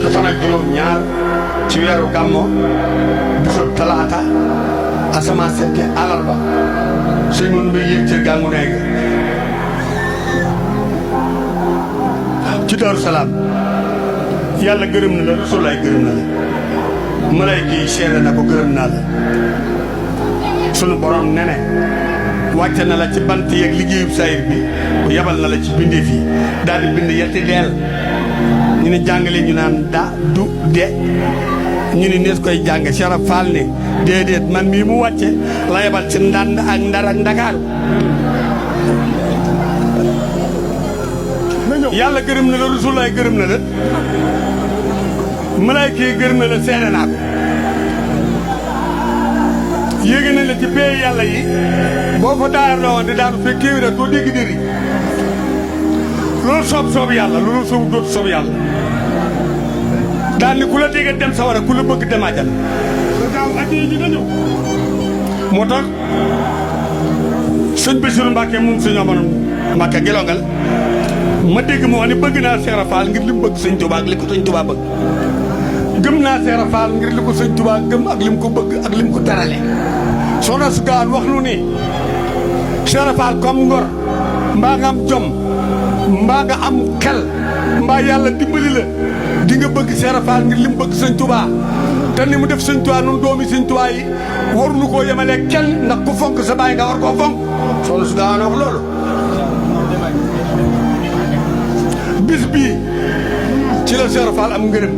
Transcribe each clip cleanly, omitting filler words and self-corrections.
fukki fan ak juróom-ñaar ci weeru gàmmo bisub talaata asamaan setti àllarba sëñ mun ba yéeg ca gàngu neeg ci Daaru Salaam yàlla gërëm na la Rasulaay gërëm na la malayka yi seere na ko gërëm naa la sunu borom nene wàcce na la ci bant yeeg liggéeyub sayir bi yabal na la ci bindeef yi daal di bind yetti deel ñu ne jàngale ñu naan da du de ñu ne nees koy jàng Cheikh Fall ne déedéet man mii mu wàcce la yabal ci ndànd ak ndar ak ndakaaru yàlla gërëm na la Rasulaay gërëm na la malayka yi gërëm na la seere naa ko yéege nañ la ci pay yàlla yi boo fa daayar la woon di daanu fekk kéewi rek doo dégg dëri loolu soob yàlla loolu soob dootu soob yàlla daan ni ku la dégg dem sawara ku la bëgg dem àjjana gaaw addiya ji na ñëw moo tax sëñ Bassirou Mbacke moom sëñ Omar Mbacke gelongal ma dégg mu wax ni bëgg naa Cheikh Fall ngir li mu bëgg sëñ Touba ak li ko sëñ Touba bëgg gëm naa Cheikh Fall ngir li ko sëñ Touba gëm ak lim ko bëgg ak lim ko terale soxna su gaan wax nu ni Cheikh Fall comme ngor mbaa nga am jom mbaa nga am xel mbaa yàlla dimbali la di nga bëgg Cheikh Fall ngir lim bëgg sëñ Touba te ni mu def sëñ Touba nun doomi sëñ Touba yi waruñu koo yemalee kenn ndax ku fonk sa baay nga war koo fonk soxna su gaan wax loolu bis bii ci la Cheikh Fall am ngërëm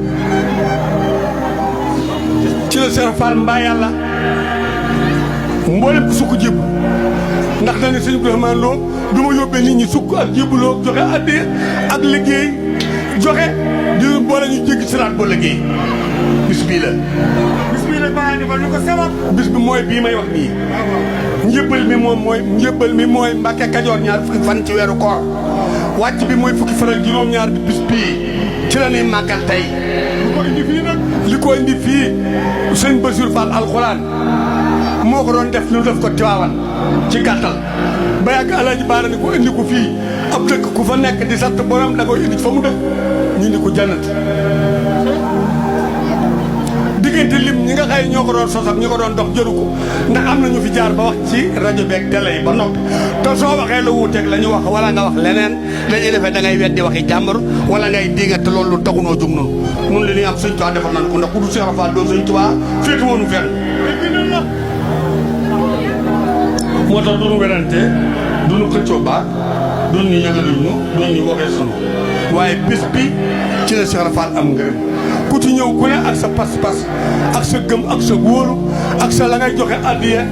ci la Cheikh Fall mbaa yàlla mboolem sukk jébb ndax dañu sëñ Abdourahmane Lo du ma yóbbee nit ñi sukk ak jébbaloo joxe addiya ak liggéey joxe di boole ñu jéggi siraat boo liggéey bis bii la bis bii la baa defal ñu ko sabab bis bi mooy bii may wax nii njëbbal mi mooy Mbàkke Kajoor ñaar fukki fan ci weeru koor wàcc bi mooy fukki fan ak juróom-ñaar bi bis bii ci la ñuy màggal tey li ko indi fii sëñ Bassirou Fall alxuraan moo ko doon def lu def ko Tiwaawan ci gàttal ba yàgg Alaaji Baara ni ko indi ko fii ab dëkk ku fa nekk di sant borom da koy indi fa mu dëkk ñu indi ko jannat diggante lim ñi nga xëy ñoo ko doon sosam ñi ko doon dox jëru ko ndax am na ñu fi jaar ba wax ci rajo beeg télé yi ba noppi te soo waxee la wuuteeg la ñu wax wala nga wax leneen dañuy defee da ngay weddi waxi jàmbur wala ngay dinga te loolu lu taxunoo jug noonu nun li ñuy am sëñ Tuubaa defal nañ ko ndax ku du Cheikh Fall doo sëñ Tuubaa féetu woonu fenn moo tax duñu werante duñu xëccoo baat duñu yëgaluñu duñu waxee sunu waaye bis bi ci la Cheikh Fall am ngërëm ku ci ñëw ku ne ak sa pas-pas ak sa gëm ak sa wóolu ak sa la ngay joxe addiya